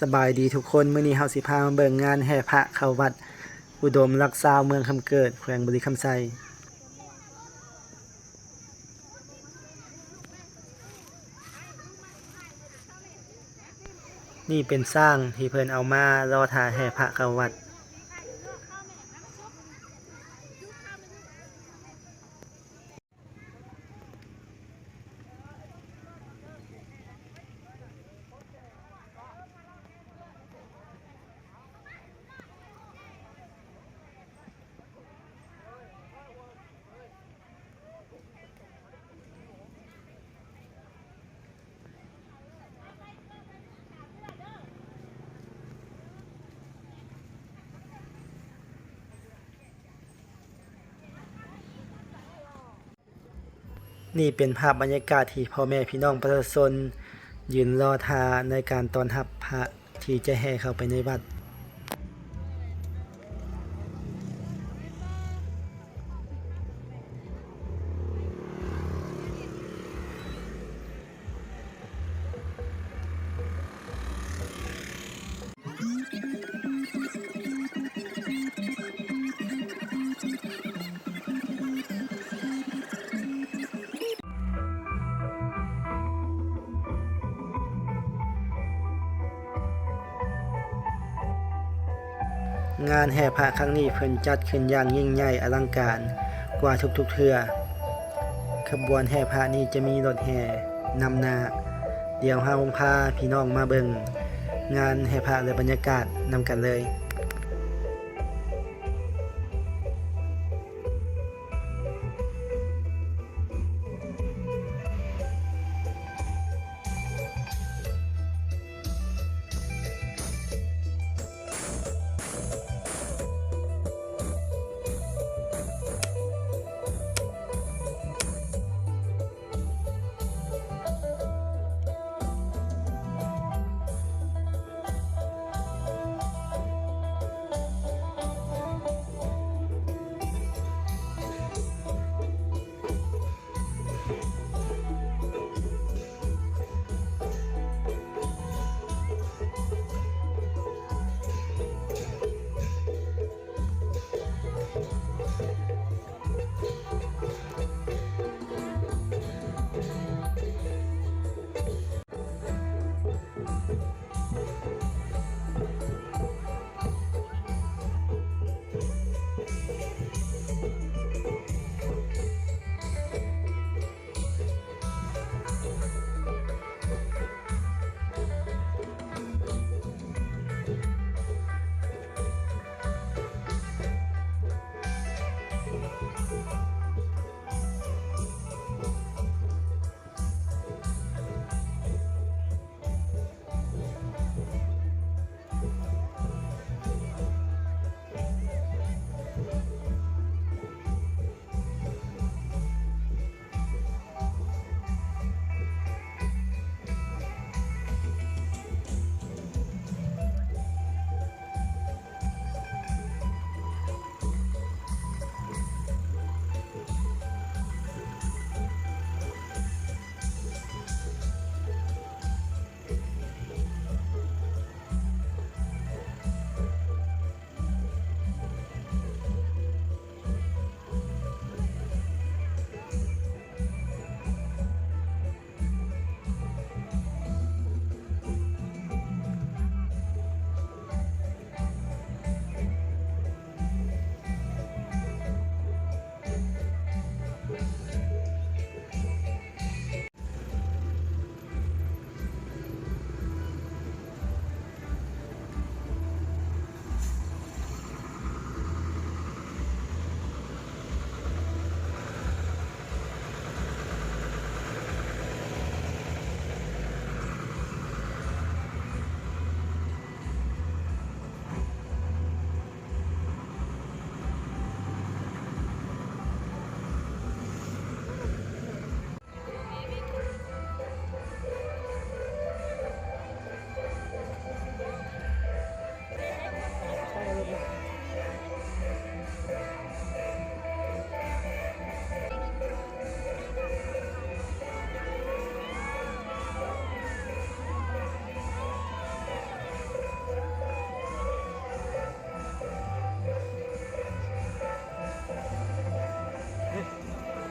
ສະບາຍດີທຸກຄົນ, ມື້ນີ້ເຮົາຊິພາມາເບິ່ງງານແຫ່ພະເຂົ້າວັດອຸດົມລັກຊາວ ເມືອງຄຳເກີດ ແຂວງບໍລິຄຳໄຊ. ນີ້ເປັນຊ້າງທີ່ເພິ່ນເອົາມາລໍຖ້າແຫ່ພະເຂົ້າວັດ. ນີ້ເປັນພາບບັນຍາກາດທີ່ພໍ່ແມ່ພີ່ນ້ອງປະຊາຊົນຢືນລໍຖ້າໃນການຕ້ອນຮັບພະທີ່ຈະແຫ່ເຂົ້າໄປໃນວັດ. ງານແຫ່ພະຄັ້ງນີ້ເພິ່ນຈັດຂຶ້ນຢ່າງຍິ່ງໃຫຍ່ອະລັງການກວ່າທຸກໆເທື່ອ. ຂະບວນແຫ່ພະນີ້ຈະມີລົດແຫ່ນຳໜ້າ. ດຽວເຮົາພາພີ່ນ້ອງມາເບິ່ງງານແຫ່ພະ ແລະ ບັນຍາກາດນຳກັນເລີຍ. ນີ້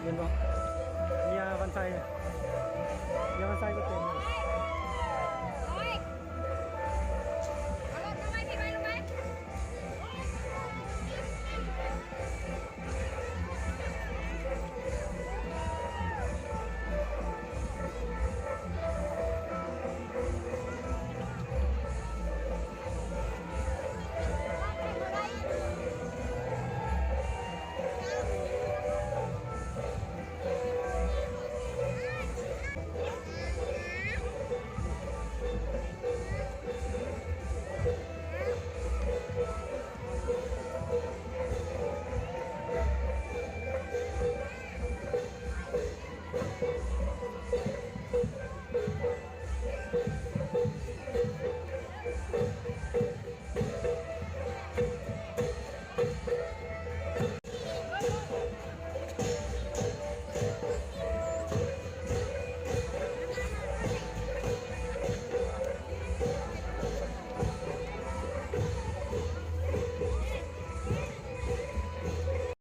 ເຫັນບໍ່? ເມຍວັນໄຊ ເມຍວັນໄຊກໍເຕັມ.